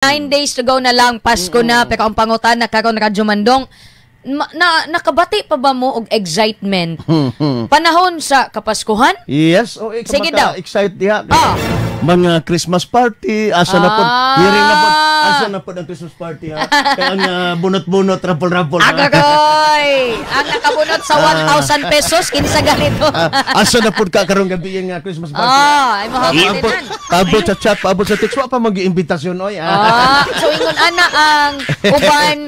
9 days to go na lang, Pasko na, pero ang pangutana karon, Radyo Mandong, na nakabati pa ba mo og excitement panahon sa Kapaskuhan? Yes, o oh, Sige daw. Excited diha. Ah. Mga Christmas party, asa na po, hearing na po, asa na po ang Christmas party ha. Kaya ang bunot-bunot, rampol-rampol, ha? Agagoy! Ang nakabunot sa 1,000 pesos, kinsa ganito? Ah, asa na po ka karong gabi nga Christmas party? Ah, ay Paabot, mahapatinan. Paabot sa chat, paabot sa text, wa pa mag-imbitasyon oy. Ah. Ah, so ingon ana ang uban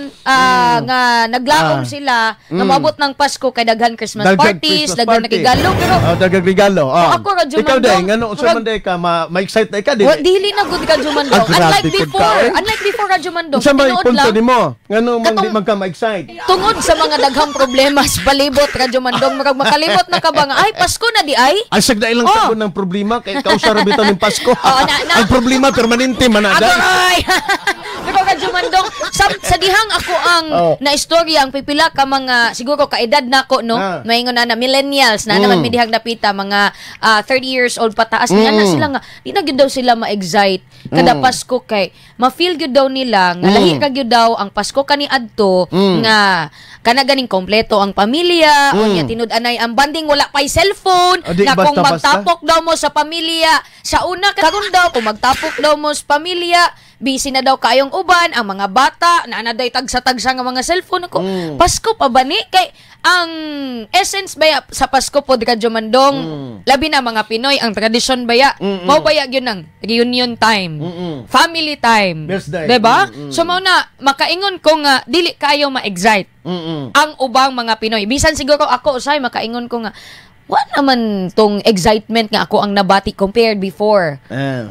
nga naglaom sila nga moabot ng Pasko kay daghan Christmas Daghan parties, Christmas daghan party. nakigalo, pero Oh, daghang regalo. Oh. Ako, Radyo Ikaw Mandong, day, ngano unsa man day ka ma-excite na ka wa, dili? dili na gud, Radyo Mandong. Ah, grabe Unlike pud ka, before, eh. unlike before, Radyo Mandong, Unsa may tinuod punto lang, nimo? Ngano man di man ka ma-excite? Tungod sa mga daghang problema sa palibot, Radyo Mandong, murag makalimot na ka ba nga, ay, Pasko na di ay? Ay, sagda ilang sabon ng problema kay kausa ra bitaw ning Pasko. Oo, Ang problema permanente man na. Agoy! Pero Radyo Mandong, sa dihang ako ang naistorya ang pipila ka mga siguro kaedad nako, no. Maingon na na millennials na naman mi dihang napita mga 30 years old pataas nga na sila nga di na gyud daw sila ma-excite kada Pasko kay ma-feel gyud daw nila nga lahi ka gyud daw ang Pasko kaniadto nga kana ganing kompleto ang pamilya, unya tinud-anay ang bonding, wala pay cellphone Ah, di na kung basta-basta. magtapok daw mo sa pamilya sa una, karon daw kung magtapok daw mo sa pamilya, busy na daw kayong uban ang mga bata na ana day tagsa-tagsa nga mga cellphone ako. Pasko pa ba ni? Kay ang essence baya sa Pasko pod, Radyo Mandong, labi na mga Pinoy, ang tradisyon baya mao baya gyud ng reunion time, family time. Birthday. Diba? So mao na makaingon ko nga dili kayo ma-excite ang ubang mga Pinoy. Bisan siguro ako usay makaingon ko nga wa naman tong excitement nga ako ang nabati compared before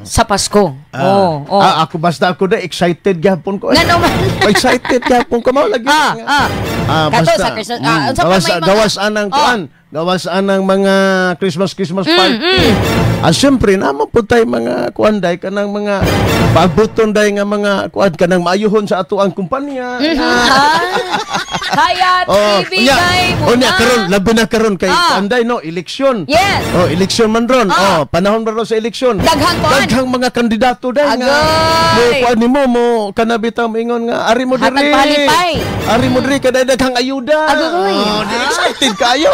sa Pasko. Oh. Ah, ako basta ako na excited gihapon ko. Ngano man? Excited gihapon ko mao lagi. Ah. Ah, Kato basta. sa Christmas, unsa pa gawas, may mga gawas anang kuan, gawas anang mga Christmas Christmas party. Ah, siyempre namo pud tay mga kuan day kanang mga paabuton day nga mga kuan kanang maayuhon sa ato ang kumpanya. Ah, Hayat TV unya, kay unya karon labi na karon kay kuan day no, eleksyon. Oh, eleksyon man ron. Oh, panahon man ron sa eleksyon. Daghang kuan. Daghang mga kandidato day nga. Agoy! Mo kuan nimo mo kanabitaw moingon nga ari mo Hatag diri. pahalipay. Ari mo diri kay daghang ayuda. Agoy! Oh, di excited kayo.